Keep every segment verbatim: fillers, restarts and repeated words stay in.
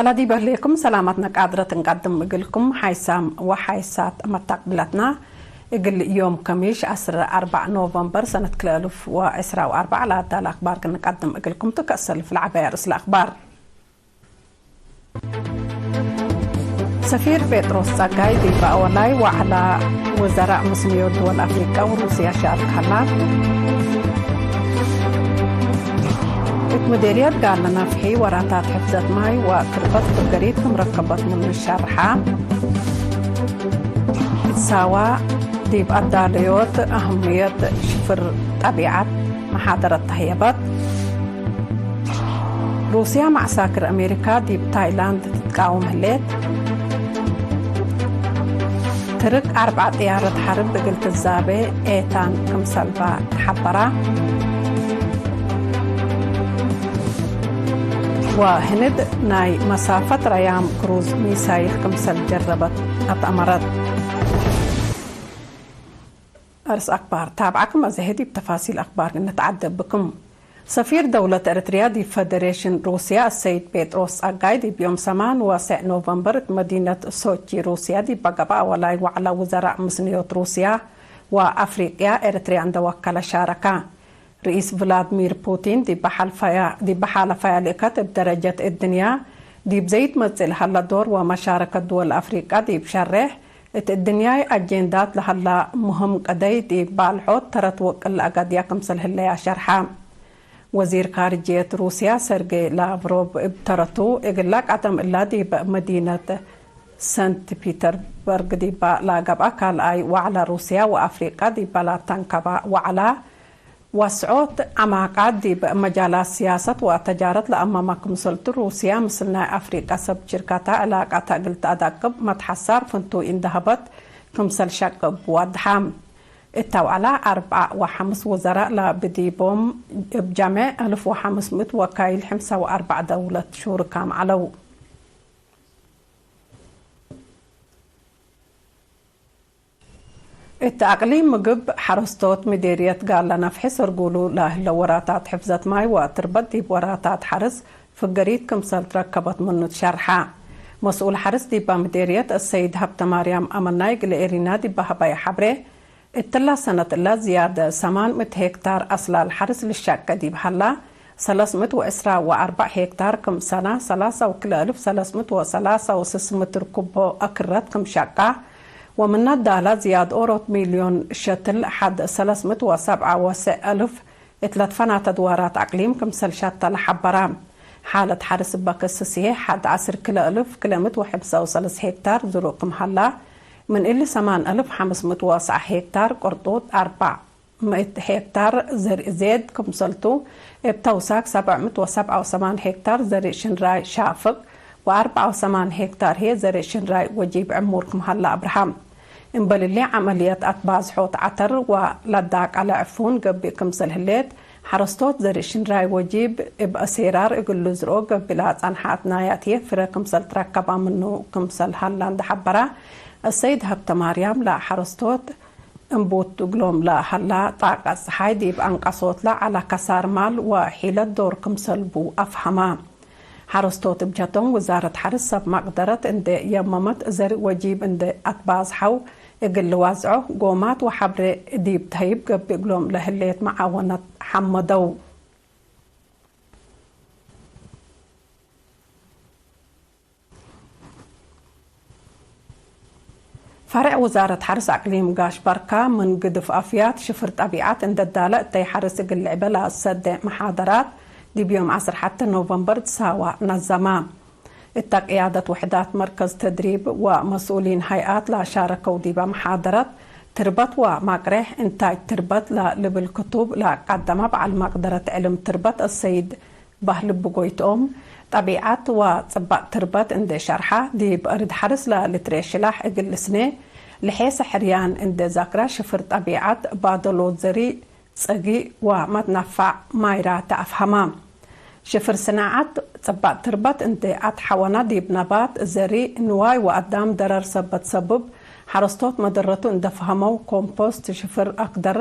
አላዲ በህሌኩም ሰላማትና ቃድረት እንቀድም እግልኩም ሓይሳም ወሓይሳት መታቅብለትና። እግል ዮም ከሚሽ ዐስር አርባዕ ኖቨምበር ሰነት ክልኤ አልፍ ወዕስራ ወአርባዕ ለአዳለ አክባር ክንቀድም እግልኩም ቱ። ከእሰልፍ ለዐበያ ርእስ ለአክባር። ሰፊር ጴጥሮስ ጸጋይ ዲብ አወላይ ወዐላ ወዘራእ ምስልዮ ድወል አፍሪቀ ወሩስያ ሻርክ ሀላ። እት ምዴርየት ጋለ ነፍሒ ወራታት ሕፍዘት ማይ ወትርበት ፍገሪት ክም ረከበት ምኑ ሸርሐ። እት ሳዋ ዲብ አዳለዮት አህምየት ሽፍር ጠቢዐት መሓደረት ተህየበት። ሩስያ መዐሳክር አሜሪካ ዲብ ታይላንድ ትትቃወም ህሌት። ትርክ አርበዕ ጥያረት ሐርብ እግል ትዛቤ ኤታን ክምሰልባ ተሐበራ። ወህንድ ናይ መሳፈት ረያም ክሩዝ ሚሳይል ክምሰል ጀረበት አትአመረት። አርስ አክባር ታብዓክም አዘሄ ዲብ ተፋሲል አክባር እንተዓደ ብክም። ሰፊር ደውለት ኤረትርያ ዲብ ፈደሬሽን ሩስያ አሰይድ ጴጥሮስ ጸጋይ ዲብ ዮም ሰማን ወሰዕ ኖቨምበር እት መዲነት ሶቺ ሩስያ ዲብ በገበአ ወላይ ወዐላ ውዘራእ ምስንዮት ሩስያ ወአፍሪቅያ ኤረትርያ እንደ ወከለ ሻረካ። ርኢስ ቭላድሚር ፑቲን ዲብ በሓልፈያ፣ ዲብ በሓለፈያ ልእከት እብ ደረጀት እድንያ ዲብ ዘይት መጽእ ለሀለ ዶር ወመሻረከት ድወል አፍሪቀ ዲብ ሸሬሕ እት እድንያይ አጄንዳት ለሀላ ሙህም ቀደይ ዲብ ባልሖት ተረት ወቅል ለአጋድያ ክምሰል ህለያ ሸርሐ። ወዚር ካርጅየት ሩስያ ሰርጌ ላቭሮቭ እብ ተረቱ፣ እግላ ቀደም እላ ዲብ መዲነት ሰንት ፒተርበርግ ዲባ ለገብአ ካልኣይ ወዕለ ሩስያ ወአፍሪቀ ዲባ ለተንከበ ወዕለ፣ ወስዖት ዐማቃት ዲብ መጃላት ስያሰት ወተጃረት ለአመመ ክምሰልቱ፣ ሩስያ ምስል ናይ አፍሪቀ ሰብ ሽርከታ ዕላቀተ እግል ተአዳቅብ መትሐሳር ፍንቱይ እንደ ሀበት ክምሰል ሸቅ እቡ ወድሐ። እተ ወዕለ አርበዕ ወሐምስ ውዘራእ ለብዲቦም እብ ጀሜዕ አልፍ ወሐምስ ምእት ወካይል ሐምሳ ወአርበዕ ደውለት ሹርካም ዐለው። እት አቅሊም ምግብ ሐረስቶት ምዴርየት ጋለ ነፍሒ ሰርጉሉ ለህለ ወራታት ሕፍዘት ማይ ወትርበት ዲብ ወራታት ሐርስ ፍገሪት ክምሰል ትረከበት ምኑ ትሸርሐ። መስኡል ሐርስ ዲባ ምዴርየት አሰይድ ሀብተማርያም አመናይ እግለ ኤሪና ዲባ ሀበየ ሐብሬ፣ እትላ ሰነት እላ ዝያደ ሰማን ምእት ሄክታር አስላል ሐርስ ልሸቄ ዲብ ሀላ፣ ሰለስ ምእት ወዕስራ ወአርበዕ ሄክታር ክም ሰና ሰላሳ ወክልኤ አልፍ ሰለስ ምእት ወሰላሳ ወስስ ምትር ኩቦ አክረት ክም ሸቃ፣ ወምነ ዳላ ዝያድ ኦሮት ሚልዮን ሸትል ሐድ ሰለስ ምእት ወሰብዓ ወሰዕ አልፍ እት ለትፈናተ ድዋራት አቅሊም ክምሰል ሸተለ ሐበረ። ሓለት ሐርስ እበ ክስስ ህዬ፣ ሐድ ዐስር ክልኤ አልፍ ክልኤ ምእት ወሐምሳ ወሰለስ ሄክታር ዝሩእ ክም ሀላ፣ ምን እሊ ሰማን አልፍ ሐምስ ምእት ወሰዕ ሄክታር ቅርጡጥ፣ አርበዕ ምእት ሄክታር ዘርእ ዜድ ክምሰልቱ፣ እብ ተውሳክ ሰብዕ ምእት ወሰብዓ ወሰማን ሄክታር ዘርእ ሽንራይ ሻፍግ ወአርበዓ ወሰማን ሄክታር ህዬ ዘርእ ሽንራይ ወጂብ ዕሙር ክም ሀላ አብርሃም። እምበል እሊ ዐመልየት አትባዝሖት ዐተር ወለዳቀለ ዕፉን ገብእ ክምሰል ህሌት፣ ሐረስቶት ዘርእ ሽንራይ ወጂብ እብ አሴራር እግል ልዝርኦ ገብእ ለአጸንሐ አትናያት ህዬ ፍረ ክምሰል ትረከበ ምኑ ክምሰል ሀላ እንደ ሐበረ፣ አሰይድ ሀብተማርያም ለሐረስቶት እምቡት እግሎም ለሀላ ጣቀት ጸሓይ ዲብ አንቀሶት ለዐለ ከሳር ማል ወሒለት ዶር ክምሰል ቡ አፍሀማ። ሐረስቶት እብ ጀቶም፣ ውዛረት ሐርስ ሰብ መቅደረት እንዴ የመመት፣ ዘርእ ወጂብ እንዴ አትባዝሐው እግል ልዋዝዖ፣ ጎማት ወሐብሬ ዲብ ተህይብ ገብእ እግሎም ለህሌት መዓወነት ሐመደው። ፈርዕ ውዛረት ሐርስ አቅሊም ጋሽ በርካ፣ ምን ግድፍ አፍያት ሽፍር ጠቢዐት እንደ ዳለ እተይ ሐርስ እግል ልዕበ ለአሰዴ መሓደራት፣ ዲብ ዮም ዐስር ሐተ ኖቨምበር ትሳዋ ነዘመ። እተ ቅያደት ውሕዳት መርከዝ ተድሪብ ወመስኡሊን ሀይአት ለሻረከው ዲበ መሓደረት፣ ትርበት ወማቅሬሕ እንታጅ ትርበት ለልብል ክቱብ ለቀደመ በዐል መቅደረት ዕልም ትርበት አሰይድ በህልቡ ጎይትኦም፣ ጠቢዐት ወጽባጥ ትርበት እንዴ ሸርሐ፣ ዲብ እርድ ሐርስ ለልትርኤ ሽላሕ እግል ልስኔ፣ ለሔሰ ሕርያን እንዴ ዘክረ፣ ሽፍር ጠቢዐት፣ ባደሎት ዘሪእ፣ ጸጊእ ወመትነፋዕ ማይራ ተአፍሀመ። ሽፍር ስናዐት፣ ጽባጥ ትርበት እንዴ አትሐወነ፣ ዲብ ነባት፣ ዘሪእ፣ ንዋይ ወአዳም ደረር ሰበት ሰብብ፣ ሐረስቶት መደረቱ እንዴ ፈሀመው፣ ኮምፖስት ሽፍር አክደር፣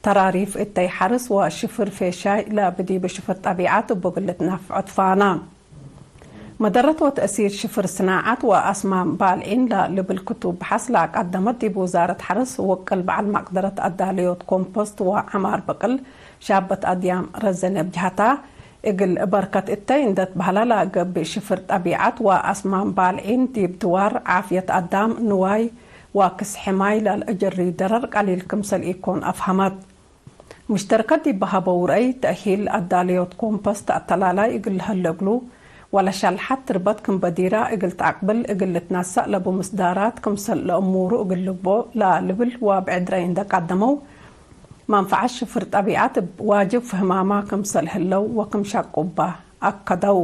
ተራሪፍ እተይ ሐርስ ወሽፍር ፌሻይ ለብዲብ ሽፍር ጠቢዐት እቡ እግል ልትነፍዖ ትፋና። መደረት ወተእሲር ሽፍር ስናዓት ወአስማም ባልዒን ለልብል ክቱብ በሐስ ለአቀደመት ዲብ ውዛረት ሐርስ ውቅል በዐል መቅደረት አዳለዮት ኮምፖስት ወዐማር ብቅል ሻበት አድያም ረዘነ እብ ጀሀታ፣ እግል በርከት እተይ እንዴ ትበህለ ለገብእ ሽፍር ጠቢዐት ወአስማም ባልዒን ዲብ ድዋር ዓፍየት አዳም፣ ንዋይ ወክስሒ ማይ ለልአጀሪ ደረር ቀሊል ክምሰል ኢኮን አፍሀመት። ሙሽተርከት ዲብ በሀበው ረአይ፣ ተእሂል አዳለዮት ኮምፖስት አተላላይ እግል ለሀለ እግሉ፣ ወለሸልሐት ትርበት ክም በዲራ እግል ተአቅብል እግል ልትነሰእ ለቡ ምስዳራት ክምሰል ለእሙሩ እግል ልግቦ ለልብል ወብዕድ ረአይ እንዴ ቀደመው፣ መንፈዐት ሽፍር ጠቢዐት እብ ዋጅብ ፍህማማ ክምሰል ህለው ወክም ሸቁ እባ አከደው።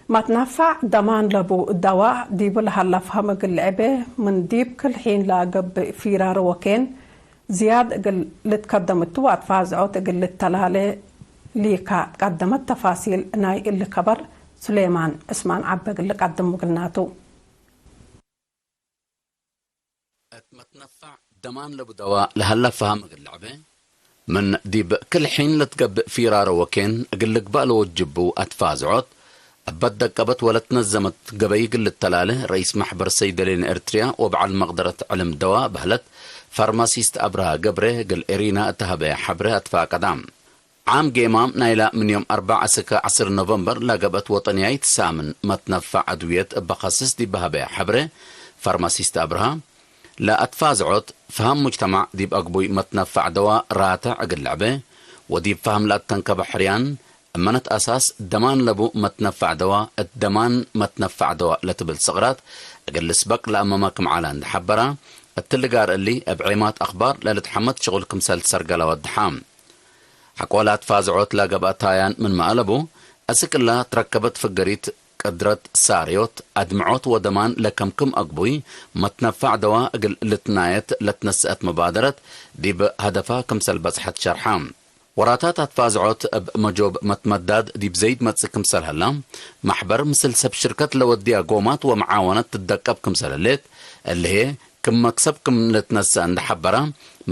መትነፈዕ ደማን ለቡ ደዋእ ዲቡ ለሀለ ፈሀም እግል ልዕቤ፣ ምን ዲብ ክል ሒን ለገብእ ፊራር ወኬን ዝያድ እግል ልትከደም እቱ ወአትፋዝዖት እግል ልተላሌ ሊካ ትቀደመት ተፋሲል ናይ እሊ ከበር ሱሌማን ዕስማን ዐቢ እግል ልቀድም ውግልናቱ። እት መትነፈዕ ደማን ለቡ ደዋእ ለሀለ ፈሀም እግል ልዕቤ፣ ምን ዲብ ክል ሒን ለትገብእ ፊራረ ወኬን እግል ልግባእ ለወጅቡ አትፋዝዖት፣ እበ ደቀበት ወለትነዘመት ገበይ እግል ልተላለ ረኢስ መሕበር ሰይደሌን ኤርትርያ ወበዐል መቅደረት ዕልም ደዋ በህለት ፋርማሲስት አብርሃ ገብሬ እግል ኤሪና እተ ሀበየ ሐብሬ አትፋቀዳ። ዓም ጌማም ናይላ ምን ዮም አርበዕ እስከ ዐስር ኖቨምበር ለገብአት ወጠንያይት ሳምን መትነፈዕ አድውየት እበ ከስስ ዲብ ሀበየ ሐብሬ ፋርማሲስት አብርሃ፣ ለአትፋዝዖት ፈሀም ሙጅተማዕ ዲብ አግቡይ መትነፈዕ ደዋ ራተዕ እግል ልዕቤ፣ ወዲብ ፈሀም ለአተንከበ ሕርያን እመነት አሳስ ደማን ለቡ መትነፈዕ ደዋ፣ እት ደማን መትነፈዕ ደዋ ለትብል ሰቅራት እግል ልስበቅ ለአመመ ክም ዐለ እንዴ ሐበራ፣ እትሊ ጋር እሊ እብ ዔማት አክባር ለልትሐመድ ሽቁል ክምሰል ትሰርገለ ወድሐ። ሐቆ ለአትፋዝዖት ለገብአ ታያን ምንመ አለቡ፣ አስክ እላ ትረከበት ፍገሪት ቅድረት ሳርዮት፣ አድምዖት ወደማን ለከምክም አግቡይ መትነፈዕ ደዋ እግል ልትናየት ለትነሰአት መባደረት ዲብ ሀደፋ ክምሰል በጽሐት ሸርሐ። ወራታት አትፋዝዖት እብ መጆብ መትመዳድ ዲብ ዘይድ መጽእ ክምሰል ሀላ፣ መሕበር ምስል ሰብ ሽርከት ለወድያ ጎማት ወመዓወነት ትደቀብ ክምሰል ህሌት፣ እሊ ህዬ ክም መክሰብ ክም ልትነሰእ እንዴ ሐበረ፣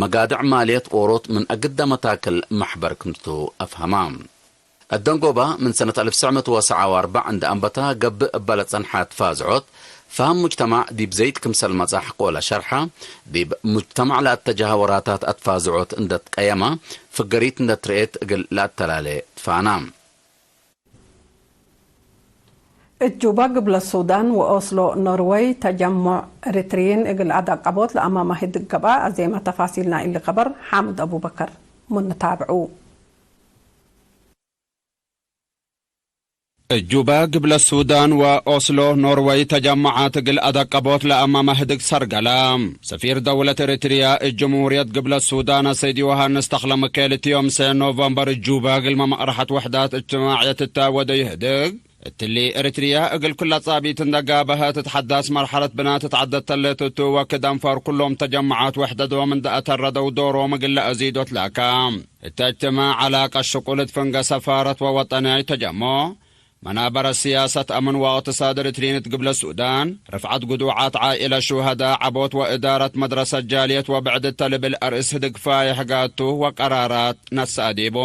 መጋድዕ ማልየት ዎሮት ምን አግደ መታክል መሕበር ክምቱ አፍሀማ። እደንጎባ ምን ሰነት አልፍ ትሰዕ ምእት ወሰብዓ ወአርበዕ እንዴ አንበታ ገብእ እበ ለጸንሐ አትፋዝዖት፣ ፈሀም ሙጅተማዕ ዲብ ዘይድ ክምሰል መጽአ ሐቆ ለሸርሐ፣ ዲብ ሙጅተማዕ ለአተጀሀ ወራታት አትፋዝዖት እንዴ ትቀየመ፣ ፍገሪት እንዴ ትርኤት እግል ለአተላሌ ትፋና። እት ጁባ ግብለ ሱዳን ወኦስሎ ኖርወይ ተጀሞዕ ኤሪትርይን እግል አደቀቦት ለአማመ ህድግ ገብአ። አዜመ ተፋሲል ናይ እሊ ከበር ሓምድ አቡበከር። ምን ንታብዑ። እት ጁባ ግብለ ሱዳን ወኦስሎ ኖርወይ ተጀመዓት እግል አደቀቦት ለአማመ ህድግ ሰርገለ። ሰፊር ደውለት ኤሪትርያ እት ጅምሁርየት ግብለ ሱዳን አሰይድ ዮሃንስ ተክለሚካኤል እት ዮም ሰ ኖቨምበር እት ጁባ እግልመ መቅረሐት ውሕዳት እጅትማዕየት እተ ወደዩ ህድግ፣ እትሊ ኤሪትርያ እግል ኩለ ጻቢት እንዴ ጋበሀት እት ሐዳስ መርሐለት ብናት እት ዐደት ተሌት እቱ ወክድ አንፋር ኩሎም ተጀመዓት ውሕደቶም እንዴ አተረደው ዶሮም እግል ለአዚዶት ላካ። እተ እጅትማዕ ዐላቀት ሽቁል እት ፍንገ ሰፋረት ወወጠንያይ ተጀሞ፣ መናበረት ስያሰት አምን ወእቅትሳድ ኤሪትርይን እት ግብለ ሱዳን፣ ርፍዐት ግዱዓት ዓኢለት ሹሀዳ፣ ዐቦት ወእዳረት መድረሰት ጃልየት ወብዕድ እተ ልብል አርእስ ህድግ ፋይሕ ጋቱ ወቀራራት ነስአ ዲቡ።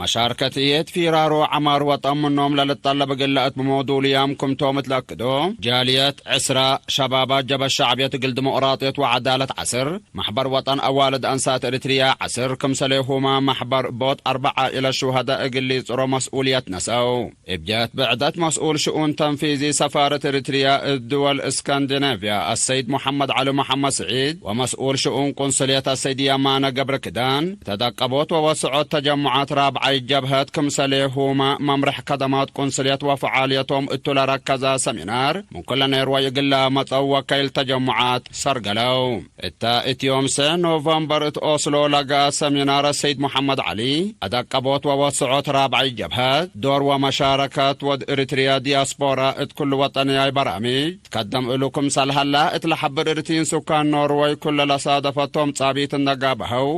መሻርከት ህዬ እት ፊራሮ ዐማር ወጠን ምኖም ለልትጠለብ እግል ለአትምሞ ዱሉያም ክምቶም እት ለአክዶ፣ ጃልየት፣ ዕስራ፣ ሸባባት ጀብሀት ሸዕብየት እግል ዲሞቅራጥየት ወዐዳለት ዐስር፣ መሕበር ወጠን አዋልድ አንሳት ኤሪትርያ ዐስር፣ ክምሰሌሁመ መሕበር ቦት አርበዕ ዓኢለት ሹሀደ እግል ሊጽሮ መስኡልየት ነሰው። እብ ጀህት ብዕደት መስኡል ሽኡን ተንፊዚ ሰፋረት ኤሪትርያ እብ ድወል እስካንዲኔቭያ አሰይድ ሙሐመድ ዐሊ መሐመድ ስዒድ ወመስኡል ሽኡን ቁንስልየት አሰይድ የማነ ገብረ ክዳን፣ እተ ደቀቦት ወወስዖት ተጀሙዓት ራብዓይት ጀብሀት ክምሰሌሁመ መምርሕ ከደማት ቁንስልየት ወፈዓልየቶም እቱ ለረከዘ ሰሚናር፣ ምን ኩለ ኔርወይ እግል ለመጸው ወከይል ተጀሙዓት ሰርገለው። እተ እት ዮም ሰ ኖቨምበር እት ኦስሎ ለገአ ሰሚናር አሰይድ ሙሐመድ ዐሊ፣ አደቀቦት ወወስዖት ራብዓይ ጀብሀት፣ ዶር ወመሻረከት ወድ ኤሪትርያ ዲያስፖራ እት ኩሉ ወጠንያይ በራምጅ ትከደም እሉ ክምሰል ሀላ እት ለሐብር፣ ኤሪትርይን ሱካን ኖርወይ ኩለ ለሳደፈቶም ጻቢት እንዴ ጋበሀው፣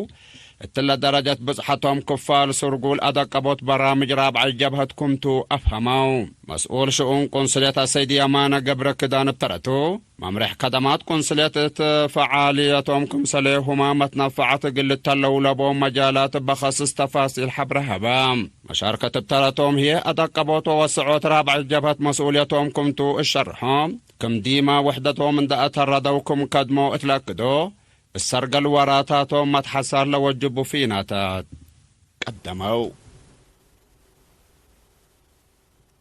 እትለ ደረጀት ብጽሐቶም ክፋል ስርጉል አደቀቦት በራምጅ ራብዓይ ጀብሀት ክምቱ አፍሀመው። መስኡል ሽኡን ቁንስልየት አሰይድ የማነ ገብረ ክዳን እብ ተረቱ፣ መምሬሕ ከደማት ቁንስልየት እት ፈዓልየቶም ክምሰሌሁመ መትነፈዐት እግል ልተለው ለቦ መጃላት በኸስስ ተፋሲል ሐብረ ሀበ። መሻርከት እብ ተረቶም ህዬ አደቀቦት ወወስዖት ራብዓይ ጀብሀት መስኡልየቶም ክምቱ እሸርሖ፣ ክም ዲመ ውሕደቶም እንደ አተረደው ክም ከድሞ እት ለአክዶ፣ እሰርገል ወራታቶም መትሐሳር ለወጅቡ ፊናታት ቀደመው።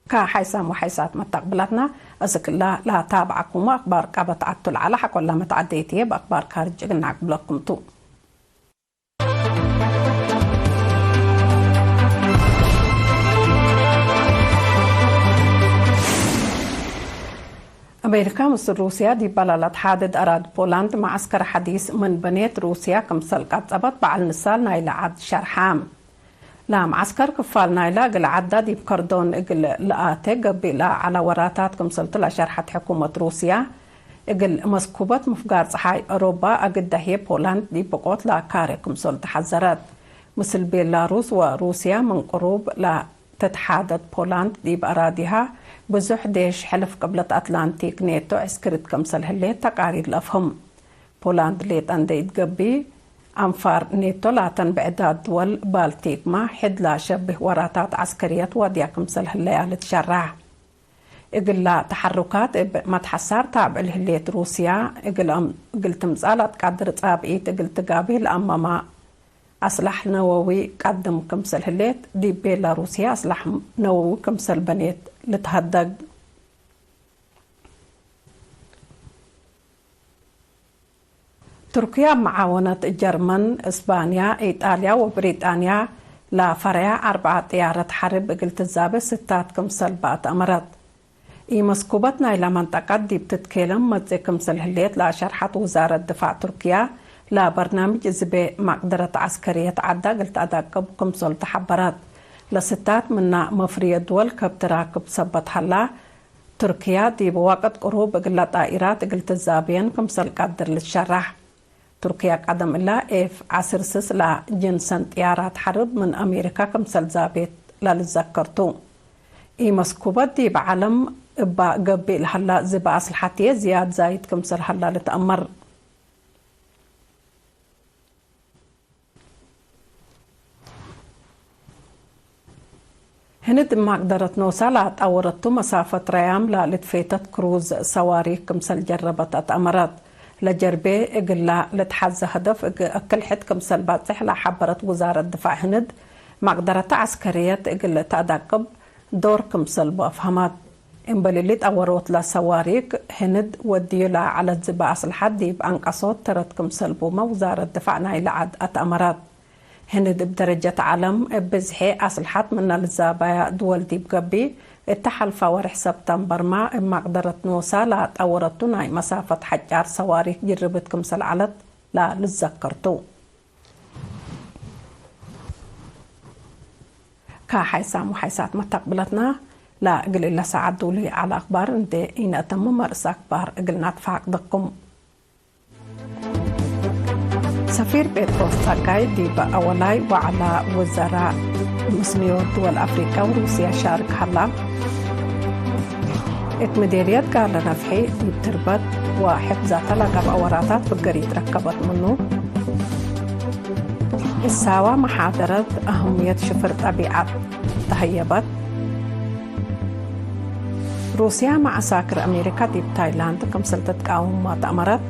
ከሓይሳም ወሓይሳት መተቅብላትና፣ እዝክላ ለአታብዓኩሙ አክባር ቃበት ዐቱ ለዐለ ሐቆላ መትዓደይት ህዬ፣ በአክባር ካርጅ እግል ነዐቅብለኩም ቱ። አሜሪካ ምስል ሩስያ ዲብ በላላት ሓድድ አራድ ፖላንድ መዓስከር ሐዲስ ምን በኔት፣ ሩስያ ክምሰል ቀጸበት በዐል ንሳል ናይለ ዐድ ሸርሐ። ለመዓስከር ክፋል ናይለ እግል ዐዳ ዲብ ከርዶን እግል ለአቴ ገብእ ለዐለ ወራታት ክምሰልቱ ለሸርሐት ሕኩመት ሩስያ፣ እግል መስኩበት ምፍጋር ጸሓይ አውሮፓ አግደ ህዬ ፖላንድ ዲብ ብቆት ለካሬ ክምሰልቱ ሐዘረት። ምስል ቤላሩስ ወሩስያ ምን ቅሩብ ለ ትትሓደድ ፖላንድ ዲብ አራዲሃ ብዙሕ ዴሽ ሕልፍ ቅብለት አትላንቲክ ኔቶ ዕስክሪት ክምሰል ህሌት ተቃሪር ለአፍህም። ፖላንድ ሌጠ እንዴ ኢትገብእ፣ አንፋር ኔቶ ላተን ብዕዳት ድወል ባልቲክመ ሕድ ለአሸብህ ወራታት ዐስከርየት ዋድያ ክምሰል ህለያ ልትሸረሕ። እግላ ተሐሩካት እብ መትሐሳር ታብዕ ለህሌት ሩስያ፣ እግል አም-፣ እግል ትምጻእ ለአትቃድር ጻብዒት እግል ትጋብህ ለአመመ አስላሕ ነወዊ ቀድም ክምሰል ህሌት፣ ዲብ ቤላሩስያ አስላሕ ነወዊ ክምሰል በኔት ልትሀደግ። ቱርክያ እብ መዓወነት ጀርመን፣ እስባንያ፣ ኢጣልያ ወብሪጣንያ ለፈረያ አርበዐ ጥያረት ሐርብ እግል ትዛቤ ስታት ክምሰል በአት አመረት። ኢመስኩበት ናይለ መንጠቀት ዲብ ትትኬለም መጽእ ክምሰል ህሌት ለአሸርሐት ውዛረት ድፋዕ ቱርክያ፣ ለበርናምጅ ዝቤ መቅደረት ዐስከርየት ዐዳ እግል ተአዳቅብ ክምሰልቱ ሐበረት። ለስታት ምና መፍርየ ድወል ከብት ራክብ ሰበት ሀላ፣ ቱርክያ ዲብ ወቅት ቅሩብ እግለ ጣኢራት እግል ትዛብየን ክምሰል ቀድር ልትሸረሕ። ቱርክያ ቀደም እለ ኤፍ ዐስር ስስ ለጅንሰን ጥያራት ሐርብ ምን አሜሪካ ክምሰል ዛቤት ለልዘከር ቱ። ኢመስኩበት ዲብ ዐለም እባ ገብእ ለሀላ ዝበ አስልሐትዬ ዝያድ ዛይድ ክምሰል ሀላ ልትአመር። ህንድ እብ መቅደረት ኖሳ ለአጣወረቱ መሳፈት ረያም ለልትፌተት ክሩዝ ሰዋሪክ ክምሰል ጀረበት አትአመረት። ለጀርቤ እግላ ልትሐዘ ህደፍ እግ-፣ እክል ሕድ ክምሰል ባጽሕ ለሐበረት ውዛረት ድፋዕ ህንድ፣ መቅደረተ ዐስከርየት እግል ተአዳቅብ ዶር ክምሰል በአፍሀመት። እምበል እሊ ጠወሮት ለሰዋሪክ ህንድ ወድዩ ለዐለት ዝበ አስልሐት ዲብ አንቀሶት ተረት ክምሰል ቡመ ውዛረት ድፋዕ ናይለ ዐድ አትአመረት። ህንድ እብ ደረጀት ዐለም እብ ብዝሔ አስልሐት ምነ ልዛባያ ድወል ዲብ ገብእ፣ እተ ሐልፈ ወርሕ ሰብተምበርመ እብ መቅደረት ኖሳ ለጠወረቱ ናይ መሳፈት ሐጫር ሰዋሪክ ጅርብት ክምሰል ዐለት ለልዘከር ቱ። ከሓይሳም ወሓይሳት መተቅብለትና፣ ለእግል እለ ሰዓት ዱሊ ዐለ አክባር እንዴ ኢነአተምም፣ መርእስ አክባር እግል ነትፋቅደኩም። ሰፊር ጴጥሮስ ጸጋይ ዲብ አወላይ ወዐለ ውዘራእ ምስልዮት ድወል አፍሪቅያ ወሩስያ ሻርክ ሀላ። እት ምዴርየት ጋለ ነፍሒ ዲብ ትርበት ወሕፍዛተ ለገብአ ወራታት ፍገር ኢትረከበት ምኑ። እሳዋ መሓደረት አህምየት ሽፍር ጠቢዐት ተሀየበት። ሩስያ መዐሳክር አሜሪካ ዲብ ታይላንድ ክምሰል ትትቃውም ተአመረት።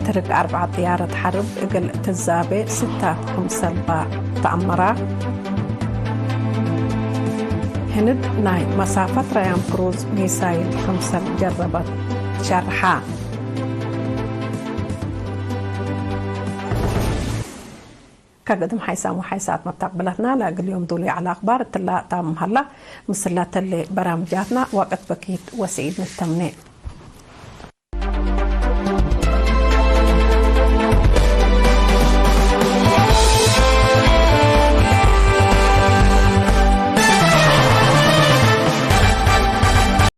ትርክ አርበዐ ጥያረት ሐርብ እግል ትዛቤ ስታት ክምሰል በ ተአመራ። ህንድ ናይ መሳፈት ረያም ክሩዝ ሚሳይል ክምሰል ጀረበት ሸርሐ። ከግድም ሓይሳም ወሓይሳት መተቅብለትና፣ ለእግል ዮም ዱሉይ ዐለ አክባር እትላ ታምም ሀላ። ምስለ ተሌ በራምጃትና ወቅት በኪት ወሰዒድ ንተምኔ።